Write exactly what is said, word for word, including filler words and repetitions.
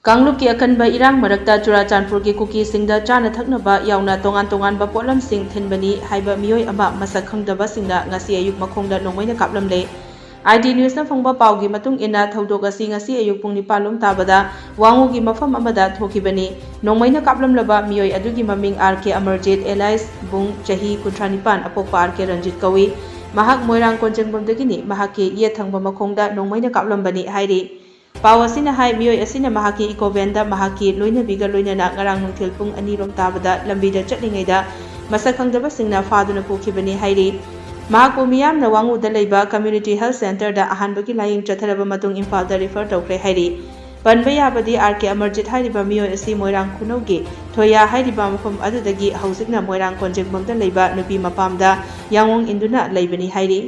ꯀꯥꯡꯂꯨꯞꯀꯤ ꯑꯀꯟꯕ ꯏꯔꯥꯡ ꯃꯔꯛꯇ ꯆꯨꯔꯥꯆꯥꯟꯄꯨꯔꯒꯤ ꯀꯨꯀꯤꯁꯤꯡꯗ ꯆꯥꯅ ꯊꯛꯅꯕ ꯌꯥꯎꯅ ꯇꯣꯉꯥꯟ ꯇꯣꯉꯥꯟꯕ ꯄꯣꯠꯂꯝꯁꯤꯡ ꯊꯤꯟꯕꯅꯤ ꯍꯥꯏꯕ ꯃꯤꯑꯣꯏ ꯑꯃ ꯃꯁꯛ ꯈꯪꯗꯕꯁꯤꯡꯅ ꯉꯁꯤ ꯑꯌꯨꯛ ꯃꯈꯣꯡꯗ ꯅꯣꯡꯃꯩꯅ ꯀꯥꯞꯂꯝꯂꯦ꯫ ꯑꯥꯏ ꯗꯤ ꯅ꯭ꯌꯨꯁꯅ ꯐꯪꯕ ꯄꯥꯎꯒꯤ ꯃꯇꯨꯡ ꯏꯟꯅ, ꯊꯧꯗꯣꯛ ꯑꯁꯤ ꯉꯁꯤ ꯑꯌꯨꯛ ꯄꯨꯡ ꯅꯤꯄꯥꯟ ꯂꯣꯝ ꯇꯥꯕꯗ ꯋꯥꯉꯨꯒꯤ ꯃꯐꯝ ꯑꯃꯗ ꯊꯣꯛꯈꯤꯕꯅꯤ꯫ ꯅꯣꯡꯃꯩꯅ ꯀꯥꯞꯂꯝꯂꯕ ꯃꯤꯑꯣꯏ ꯑꯗꯨꯒꯤ ꯃꯃꯤꯡ ꯑꯥꯔ ꯀꯦ ꯑꯃꯔꯖꯤꯠ, alias ꯕꯨꯡ, ꯆꯍꯤ ꯀꯨꯟꯊ꯭ꯔꯥ ꯅꯤꯄꯥꯟ, ꯑꯄꯣꯛꯄ ꯑꯥꯔ ꯀꯦ ꯔꯟꯖꯤꯠ ꯀꯧꯏ꯫ ꯃꯍꯥꯛ ꯃꯣꯏꯔꯥꯡ ꯀꯣꯟꯖꯦꯡꯕꯝꯗꯒꯤꯅꯤ꯫ ꯃꯍꯥꯛꯀꯤ ꯌꯦꯠ ꯊꯪꯕ ꯃꯈꯣꯡꯗ ꯅꯣꯡꯃꯩꯅ ꯀꯥꯞꯂꯝꯕꯅꯤ ꯍꯥꯏꯔꯤ꯫ ꯄꯥꯎ ꯑꯁꯤꯅ ꯍꯥꯏ, ꯃꯤꯑꯣꯏ ꯑꯁꯤꯅ ꯃꯍꯥꯛꯀꯤ ꯏꯀꯣ ꯚꯦꯟꯗ ꯃꯍꯥꯛꯀꯤ ꯂꯣꯏꯅꯕꯤꯒ ꯂꯣꯏꯅꯅ ꯉꯔꯥꯡ ꯅꯨꯡꯊꯤꯜ ꯄꯨꯡ ꯑꯅꯤ ꯔꯣꯝ ꯇꯥꯕꯗ ꯂꯝꯕꯤꯗ ꯆꯠꯂꯤꯉꯩꯗ ꯃꯁꯛ ꯈꯪꯗꯕꯁꯤꯡꯅ ꯐꯥꯗꯨꯅ ꯄꯨꯈꯤꯕꯅꯤ ꯍꯥꯏꯔꯤ꯫ ꯃꯍꯥꯛꯄꯨ ꯃꯤꯌꯥꯝꯅ ꯋꯥꯉꯨꯗ ꯂꯩꯕ Community Health Centreꯗ ꯑꯍꯥꯟꯕꯒꯤ ꯂꯥꯌꯦꯡ ꯆꯠꯊꯔꯕ ꯃꯇꯨꯡ ꯏꯝꯐꯥꯜꯗ refer ꯇꯧꯈ꯭ꯔꯦ ꯍꯥꯏꯔꯤ꯫ ꯄꯟꯕ ꯌꯥꯕꯗꯤ, ꯑꯥꯔ ꯀꯦ ꯑꯃꯔꯖꯤꯠ ꯍꯥꯏꯔꯤꯕ ꯃꯤꯑꯣꯏ ꯑꯁꯤ ꯃꯣꯏꯔꯥꯡ ꯈꯨꯅꯧꯒꯤ ꯊꯣꯌꯥ ꯍꯥꯏꯔꯤꯕ ꯃꯐꯝ ꯑꯗꯨꯗꯒꯤ ꯍꯧꯖꯤꯛꯅ ꯃꯣꯏꯔꯥꯡ ꯀꯣꯟꯖꯦꯡꯕꯝꯗ ꯂꯩꯕ ꯅꯨꯄꯤ ꯃꯄꯥꯝꯗ ꯌꯥꯡꯑꯣꯡ ꯏꯟꯗꯨꯅ ꯂꯩꯕꯅꯤ ꯍꯥꯏꯔꯤ꯫